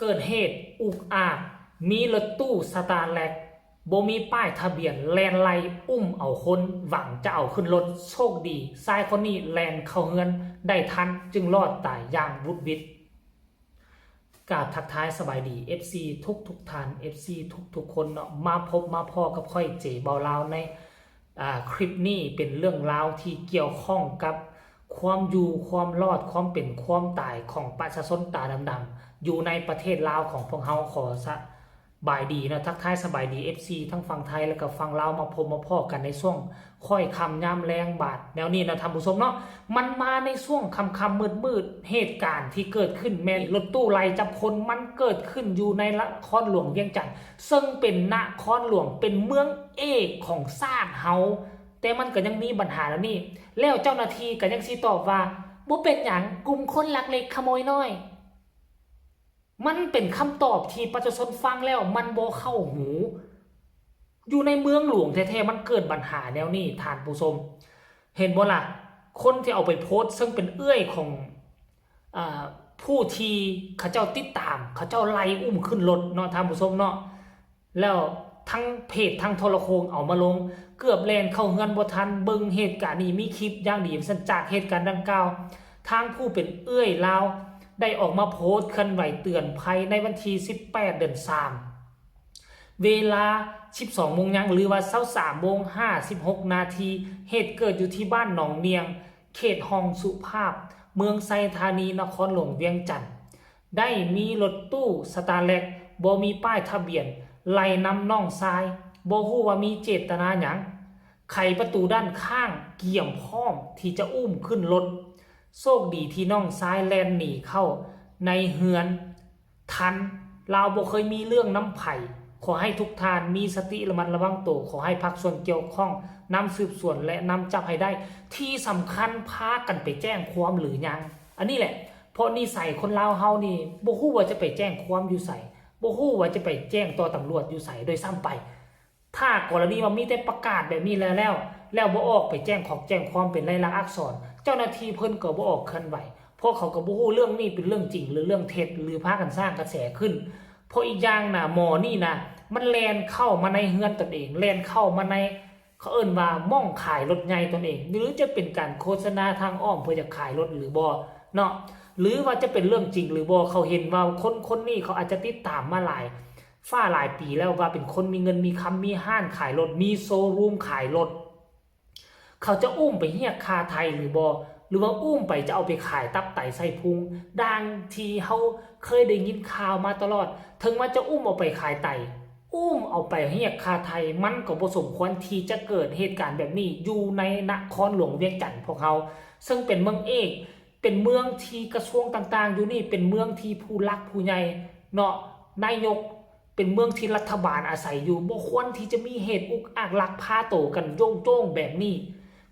ເກີດເຫດອຸກອາກ, ມີລົດຕູ້ສະຕາເລັກ ບໍ່ມີປ້າຍທະບຽນ ແລ່ນໄລ່ອຸ້ມເອົາຄົນ ຫວັງຈະເອົາຂຶ້ນລົດ. ໂຊກດີ ຊາຍຄົນນີ້ແລ່ນເຂົ້າເຮືອນໄດ້ທັນ ຈຶ່ງລອດຕາຍຢ່າງຫວຸດຫວິດ. ກາບທັກທາຍສະບາຍດີ ເອັຟຊີ ທຸກໆທ່ານ ເອັຟຊີ ທຸກໆຄົນເນາະ, ມາພົບມາພໍ້ກັບຂ້ອຍ ເຈ ເບົາລາວ ໃນ ອາ ຄລິບນີ້ເປັນເລື່ອງລາວທີ່ກ່ຽວຂ້ອງກັບຄວາມຢູ່ຄວາມລອດ ຄວາມເປັນຄວາມຕາຍຂອງປະຊາຊົນຕາດຳໆ ຢູ່ໃນປະເທດລາວຂອງພວກເຮົາ. ຂໍສະບາຍດີເນາະ, ທັກທາຍສະບາຍດີ ເອັຟຊີ ທັງຝັ່ງໄທ ແລະກະຝັ່ງລາວ ມາພົບມາພໍ້ກັນໃນຊ່ວງຄ້ອຍຄ່ຳຍາມແລງບາດແນວນີ້ເນາະທ່ານຜູ້ຊົມເນາະ. ມັນມາໃນຊ່ວງຄ່ຳໆມືດໆ, ເຫດການທີ່ເກີດຂຶ້ນແມ່ນລົດຕູ້ໄລ່ຈັບຄົນ ມັນເກີດຂຶ້ນຢູ່ໃນນະຄອນຫຼວງວຽງຈັນ ເຊິ່ງເປັນນະຄອນຫຼວງ ເປັນເມືອງເອກຂອງຊາດເຮົາ, ແຕ່ມັນກໍຍັງມີບັນຫາແນວນີ້. ແລ້ວເຈົ້າໜ້າທີ່ກໍຍັງຊິຕອບວ່າ ບໍ່ເປັນຫຍັງ, ກຸ່ມຄົນລັກເລັກຂະໂມຍນ້ອຍ. ມັນເປັນຄຳຕອບທີ່ປະຊາຊົນຟັງແລ້ວມັນບໍ່ເຂົ້າຫູ. ຢູ່ໃນເມືອງຫຼວງແທ້ໆ ມັນເກີດບັນຫາແນວນີ້ ທ່ານຜູ້ຊົມ. ເຫັນບໍ່ລະ? ຄົນທີ່ເອົາໄປໂພສ ເຊິ່ງເປັນເອື້ອຍຂອງ ອາ ຜູ້ທີ່ເຂົາເຈົ້າຕິດຕາມ ເຂົາເຈົ້າໄລ່ອຸ້ມຂຶ້ນລົດເນາະ ທ່ານຜູ້ຊົມເນາະ. ແລ້ວທັງເພຈທັງໂທລະໂຄ່ງເອົາມາລົງ, ເກືອບແລ່ນເຂົ້າເຮືອນບໍ່ທັນ. ເບິ່ງເຫດການນີ້ ມີຄລິບຢ່າງດີວ່າຊັ້ນ. ຈາກເຫດການດັ່ງກ່າວ ທາງຜູ້ເປັນເອື້ອຍລາວໄດ້ອອກມາໂພສເຄື່ອນໄຫວເຕືອນໄພໃນວັນທີສິບແປດ ເດືອນສາມ ເວລາສິບສອງໂມງຍັງ ຫຼືວ່າຊາວສາມໂມງຫ້າສິບຫົກນາທີ. ເຫດເກີດຢູ່ທີ່ບ້ານໜອງນຽງ ເຂດຮ່ອງສຸພາບ ເມືອງໄຊທານີ ນະຄອນຫຼວງວຽງຈັນ. ໄດ້ມີລົດຕູ້ສະຕາເລັກ ບໍ່ມີປ້າຍທະບຽນ ໄລ່ນຳນ້ອງຊາຍ, ບໍ່ຮູ້ວ່າມີເຈດຕະນາຫຍັງ, ໄຂປະຕູດ້ານຂ້າງ ກຽມພ້ອມທີ່ຈະອຸ້ມຂຶ້ນລົດ. ໂຊກດີທີ່ນ້ອງຊາຍແລ່ນໜີເຂົ້າໃນເຮືອນທັນ. ລາວບໍ່ເຄີຍມີເລື່ອງນຳໃຜ. ຂໍໃຫ້ທຸກທ່ານມີສະຕິລະມັດລະວັງໂຕ. ຂໍໃຫ້ພາກສ່ວນກ່ຽວຂ້ອງນຳສືບສວນ ແລະ ນຳຈັບໃຫ້ໄດ້. ທີ່ສຳຄັນພາກັນໄປແຈ້ງຄວາມຫຼືຍັງ? ອັນນີ້ແຫຼະ ເພາະນິໄສຄົນລາວເຮົານີ້ ບໍ່ຮູ້ວ່າຈະໄປແຈ້ງຄວາມຢູ່ໃສ, ບໍ່ຮູ້ວ່າຈະໄປແຈ້ງຕໍ່ຕຳຫຼວດຢູ່ໃສໂດຍຊ້ຳໄປ. ຖ້າກໍລະນີວ່າມີແຕ່ປະກາດແບບນີ້ແລ້ວ ແລ້ວ ແລ້ວບໍ່ອອກໄປແຈ້ງຂອກແຈ້ງຄວາມເປັນລາຍລັກອັກສອນ, ເຈົ້າໜ້າທີ່ເພິ່ນກໍບໍ່ອອກເຄື່ອນໄຫວ, ເພາະເຂົາກໍບໍ່ຮູ້ເລື່ອງນີ້ເປັນເລື່ອງຈິງ ຫຼື ເລື່ອງເທັດ ຫຼື ພາກັນສ້າງກະແສຂຶ້ນ. ເພາະອີກຢ່າງນະ ໝໍນີ້ນະ ມັນແລ່ນເຂົ້າມາໃນເຮືອນຕົນເອງ, ແລ່ນເຂົ້າມາໃນ ເຂົາເອີ້ນວ່າໝ່ອງຂາຍລົດໃຫຍ່ຕົນເອງ ຫຼືຈະເປັນການໂຄສະນາທາງອ້ອມເພື່ອຈະຂາຍລົດຫຼືບໍ່ເນາະ ຫຼືວ່າຈະເປັນເລື່ອງຈິງຫຼືບໍ່. ເຂົາເຫັນວ່າຄົນຄົນນີ້ ເຂົາອາດຈະຕິດຕາມມາຫຼາຍຟ້າຫຼາຍປີແລ້ວ ວ່າເປັນຄົນມີເງິນມີຄຳ ມີຮ້ານຂາຍລົດ ມີໂຊຣູມຂາຍລົດ. ເຂົາຈະອຸ້ມໄປຮຽກຄ່າໄຖ່ຫຼືບໍ່ ຫຼືວ່າອຸ້ມໄປຈະເອົາໄປຂາຍຕັບໄຕໄສ້ພຸງ ດັ່ງທີ່ເຮົາເຄີຍໄດ້ຍິນຂ່າວມາຕະຫຼອດ. ເຖິງວ່າຈະອຸ້ມເອົາໄປຂາຍໄຕ ອຸ້ມເອົາໄປຮຽກຄ່າໄຖ່ ມັນກໍບໍ່ສົມຄວນທີ່ຈະເກີດເຫດການແບບນີ້ຢູ່ໃນນະຄອນຫຼວງວຽງຈັນພວກເຮົາ ເຊິ່ງເປັນເມືອງເອກ ເປັນເມືອງທີ່ກະຊວງຕ່າງໆຢູ່ນີ້ ເປັນເມືອງທີ່ຜູ້ຫຼັກຜູ້ໃຫຍ່ເນາະ ນາຍົກ ເປັນເມືອງທີ່ລັດຖະບານອາໄສຢູ່ ບໍ່ຄວນທີ່ຈະມີເຫດອຸກອາກລັກພາໂຕກັນໂຈ້ງໆແບບນີ້.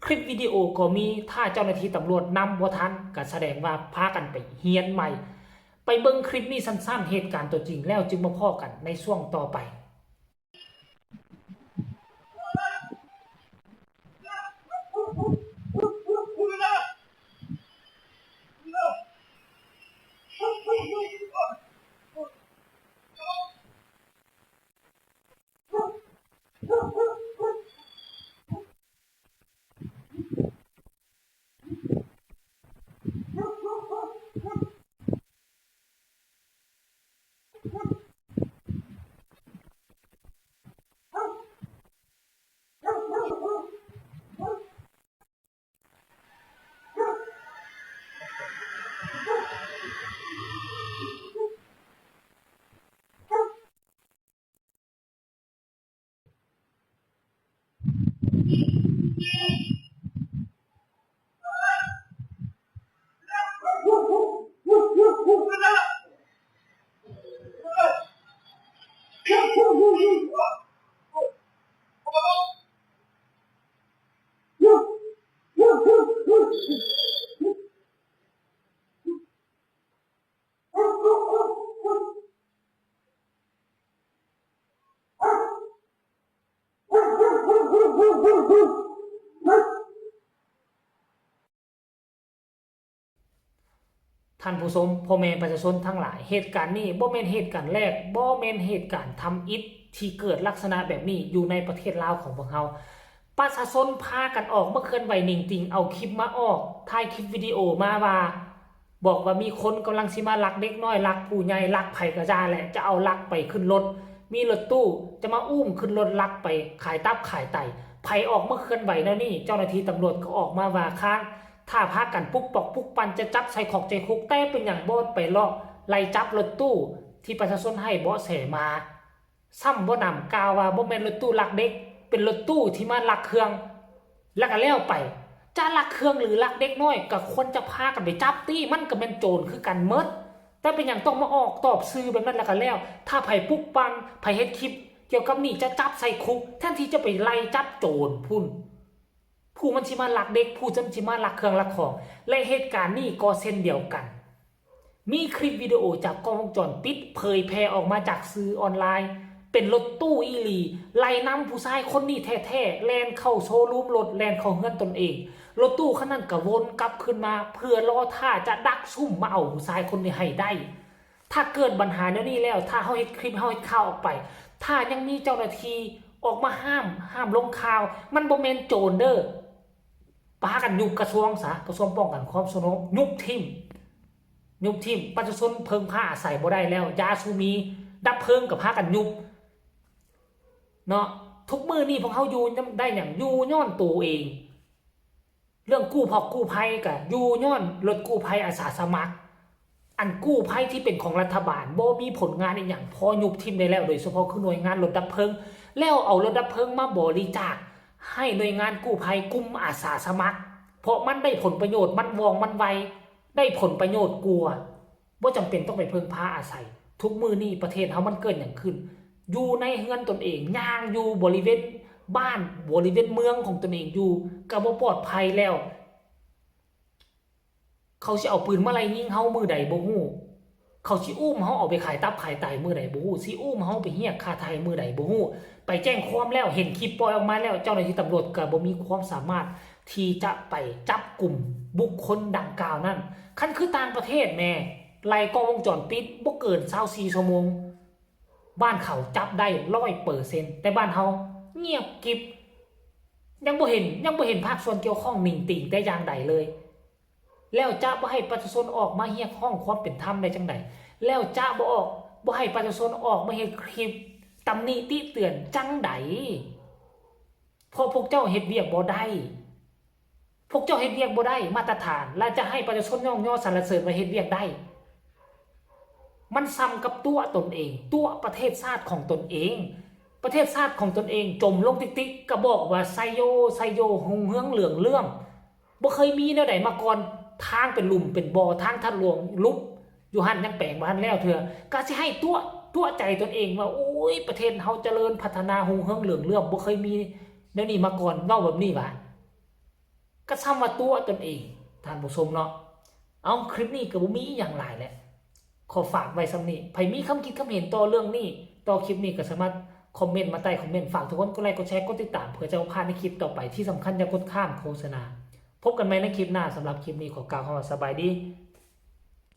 ຄລິບວິດີໂອກໍມີ, ຖ້າເຈົ້າໜ້າທີ່ຕຳຫຼວດນຳບໍ່ທັນ ກະສະແດງວ່າພາກັນໄປຮຽນໃໝ່. ໄປເບິ່ງຄລິບນີ້ສັ້ນໆ ເຫດການຕົວຈິງ ແລ້ວຈຶ່ງມາພໍ້ກັນໃນຊ່ວງຕໍ່ໄປ. ທ່ານຜູ້ຊົມ, ພໍ່ແມ່ປະຊາຊົນທັງຫຼາຍ, ເຫດການນີ້ບໍ່ແມ່ນເຫດການແລກ, ບໍ່ແມ່ນເຫດການທຳອິດທີ່ເກີດລັກສະນະແບບນີ້ຢູ່ໃນປະເທດລາວຂອງພວກເຮົາ. ປະຊາຊົນພາກັນອອກມາເຄື່ອນໄຫວເໜັງຕີງ, ເອົາຄລິບມາອອກ, ຖ່າຍຄລິບວິດີໂອມາວ່າ ບອກວ່າມີຄົນກຳລັງຊິມາລັກເດັກນ້ອຍ, ລັກຜູ້ໃຫຍ່, ລັກໃຜກໍຢ່າແຫຼະ, ຈະເອົາລັກໄປຂຶ້ນລົດ, ມີລົດຕູ້ຈະມາອຸ້ມຂຶ້ນລົດລັກໄປຂາຍຕັບຂາຍໄຕ. ໃຜອອກມາເຄື່ອນໄຫວແນວນີ້, ເຈົ້າໜ້າທີ່ຕຳຫຼວດກໍອອກມາວ່າຄ້ານ, ຖ້າພາກັນປຸກປອກປຸກປັ່ນຈະຈັບໃສ່ຂອກໃສ່ຄຸກ, ແຕ່ເປັນຫຍັງບໍ່ໄປເລາະໄລ່ຈັບລົດຕູ້ທີ່ປະຊາຊົນໃຫ້ເບາະແສມາ? ຊ້ຳບໍ່ໜຳກ່າວວ່າບໍ່ແມ່ນລົດຕູ້ລັກເດັກ, ເປັນລົດຕູ້ທີ່ມາລັກເຄື່ອງ. ແລ້ວກໍແລ້ວໄປ, ຈະລັກເຄື່ອງຫຼືລັກເດັກນ້ອຍ ກໍຄວນຈະພາກັນໄປຈັບຕິ, ມັນກໍແມ່ນໂຈນຄືກັນໝົດ. ແຕ່ເປັນຫຍັງຕ້ອງມາອອກຕອບສື່ແບບນັ້ນແລ້ວກໍແລ້ວ? ຖ້າໃຜປຸກປັ່ນ, ໃຜເຮັດຄລິບກ່ຽວກັບນີ້ ຈະຈັບໃສ່ຄຸກ ແທນທີ່ຈະໄປໄລ່ຈັບໂຈນພຸ້ນ, ຜູ້ມັນຊິມາລັກເດັກ, ຜູ້ມັນຊິມາລັກເຄື່ອງລັກຂອງ. ແລະ ເຫດການນີ້ກໍເຊັ່ນດຽວກັນ, ມີຄລິບວິດີໂອຈາກກ້ອງວົງຈອນປິດເຜີຍແຜ່ອອກມາຈາກສື່ອອນລາຍ, ເປັນລົດຕູ້ອີ່ຫຼີ ໄລ່ນຳຜູ້ຊາຍຄົນນີ້ແທ້ໆ, ແລ່ນເຂົ້າໂຊຣູມລົດ, ແລ່ນເຂົ້າເຮືອນຕົນເອງ. ລົດຕູ້ຄັນນັ້ນກໍວົນກັບຄືນມາ ເພື່ອລໍຖ້າຈະດັກຊຸ້ມມາເອົາຜູ້ຊາຍຄົນນີ້ໃຫ້ໄດ້. ຖ້າເກີດບັນຫາແນວນີ້ແລ້ວ, ຖ້າເຮົາເຮັດຄລິບ, ເຮົາເຮັດຂ່າວອອກໄປ, ຖ້າຍັງມີເຈົ້າໜ້າທີ່ອອກມາຫ້າມ, ຫ້າມລົງຂ່າວ, ມັນບໍ່ແມ່ນໂຈນເດີ້. ປາກັນຍຸບກະຊວງຊະ, ກະຊວງປ້ອງກັນຄວາມສະຫງົບ, ຍຸບຖິ້ມ, ຍຸບຖິ້ມ. ປະຊາຊົນເພິ່ງພາອາໄສບໍ່ໄດ້ແລ້ວ, ຢາສູບມີ, ດັບເພີງກໍພາກັນຍຸບເນາະ. ທຸກມື້ນີ້ພວກເຮົາຢູ່ນຳໄດ້ຫຍັງ? ຢູ່ຍ້ອນໂຕເອງ. ເລື່ອງກູ້ພອກກູ້ໄພກໍຢູ່ຍ້ອນລົດກູ້ໄພອາສາສະໝັກ. ອັນກູ້ໄພທີ່ເປັນຂອງລັດຖະບານບໍ່ມີຜົນງານອີ່ຫຍັງ, ພໍຍຸບຖິ້ມໄດ້ແລ້ວ, ໂດຍສະເພາະຄືໜ່ວຍງານລົດດັບເພີງ, ແລ້ວເອົາລົດດັບເພີງມາບໍລິຈາກໃຫ້ໜ່ວຍງານກູ້ໄພກຸ່ມອາສາສະໝັກ, ເພາະມັນໄດ້ຜົນປະໂຫຍດ, ມັນວ່ອງມັນໄວ, ໄດ້ຜົນປະໂຫຍດກວ່າ, ບໍ່ຈຳເປັນຕ້ອງໄປເພິ່ງພາອາໄສ. ທຸກມື້ນີ້ປະເທດເຮົາມັນເກີດຫຍັງຂຶ້ນ? ຢູ່ໃນເຮືອນຕົນເອງ, ຍ່າງຢູ່ບໍລິເວນບ້ານ, ບໍລິເວນເມືອງຂອງຕົນເອງຢູ່ ກໍບໍ່ປອດໄພແລ້ວ. ເຂົາຊິເອົາປືນມາໄລ່ຍິງເຮົາມື້ໃດບໍ່ຮູ້, ເຂົາຊິອຸ້ມເຮົາເອົາໄປຂາຍຕັບຂາຍໄຕມື້ໃດບໍ່ຮູ້, ຊິອຸ້ມເຮົາໄປຮຽກຄ່າໄຖ່ມື້ໃດບໍ່ຮູ້. ໄປແຈ້ງຄວາມແລ້ວ, ເຫັນຄລິບປ່ອຍອອກມາແລ້ວ, ເຈົ້າໜ້າທີ່ຕຳຫຼວດກໍບໍ່ມີຄວາມສາມາດທີ່ຈະໄປຈັບກຸມບຸກຄົນດັ່ງກ່າວນັ້ນ. ຄັນຄືຕ່າງປະເທດແມ້, ໄລ່ກ້ອງວົງຈອນປິດບໍ່ເກີນຊາວສີ່ຊົ່ວໂມງ, ບ້ານເຂົາຈັບໄດ້ຮ້ອຍເປີເຊັນ, ແຕ່ບ້ານເຮົາງຽບກິບ, ຍັງບໍ່ເຫັນ, ຍັງບໍ່ເຫັນພາກສ່ວນກ່ຽວຂ້ອງເໜັງຕີງແຕ່ຢ່າງໃດເລີຍ. ແລ້ວຈະບໍ່ໃຫ້ປະຊາຊົນອອກມາຮຽກຮ້ອງຄວາມເປັນທຳໄດ້ຈັ່ງໃດ? ແລ້ວຈະບໍ່ອອກ, ບໍ່ໃຫ້ປະຊາຊົນອອກມາເຮັດຄລິບຕຳໜິຕິເຕືອນຈັ່ງໃດ? ເພາະພວກເຈົ້າເຮັດວຽກບໍ່ໄດ້. ພວກເຈົ້າເຮັດວຽກບໍ່ໄດ້ມາດຕະຖານ, ແລະ ຈະໃຫ້ປະຊາຊົນຍ້ອງຍໍສັນລະເສີນວ່າເຮັດວຽກໄດ້. ມັນສ່ຳກັບຕົວະຕົນເອງ, ຕົວະປະເທດຊາດຂອງຕົນເອງ. ປະເທດຊາດຂອງຕົນເອງຈົມລົງຕິກໆ, ກໍບອກວ່າໄຊໂຍ, ໄຊໂຍ, ຮຸ່ງເຮືອງເຫຼືອງເຫຼື້ອມ. ບໍ່ເຄີຍມີແນວໃດມາກ່ອນ, ທາງເປັນຫຼຸມເປັນບໍ່, ທາງທະຫຼວງຫຼຸບຢູ່ຫັ້ນ, ຍັງແປງບໍ່ທັນແລ້ວເທື່ອ. ກໍຊິໃຫ້ຕົວະ, ຕົວະໃຈຕົນເອງວ່າ, ໂອ້ຍ, ປະເທດເຮົາຈະເລີນພັດທະນາ, ຮຸ່ງເຮືອງເຫຼືອງເຫຼື້ອມ, ບໍ່ເຄີຍມີແນວນີ້ມາກ່ອນ, ເວົ້າແບບນີ້ຫວາ? ກໍສ່ຳວ່າຕົວະຕົນເອງ, ທ່ານຜູ້ຊົມເນາະ. ເອົາ, ຄລິບນີ້ກໍບໍ່ມີອີ່ຫຍັງຫຼາຍແຫຼະ. ຂໍຝາກໄວ້ສ່ຳນີ້. ໃຜມີຄຳຄິດຄຳເຫັນຕໍ່ເລື່ອງນີ້, ຕໍ່ຄລິບນີ້, ກໍສາມາດຄອມເມັນມາໃຕ້ຄອມເມັນ. ຝາກທຸກຄົນກົດໄລ, ກົດແຊ, ກົດຕິດຕາມ ເພື່ອຈະບໍ່ພາດໃນຄລິບຕໍ່ໄປ. ທີ່ສຳຄັນ, ຢ່າກົດຂ້າມໂຄສະນາ. ພົບກັນໃໝ່ໃນຄລິບໜ້າ. ສຳລັບຄລິບນີ້, ຂໍກ່າວຄຳວ່າສະບາຍດີ.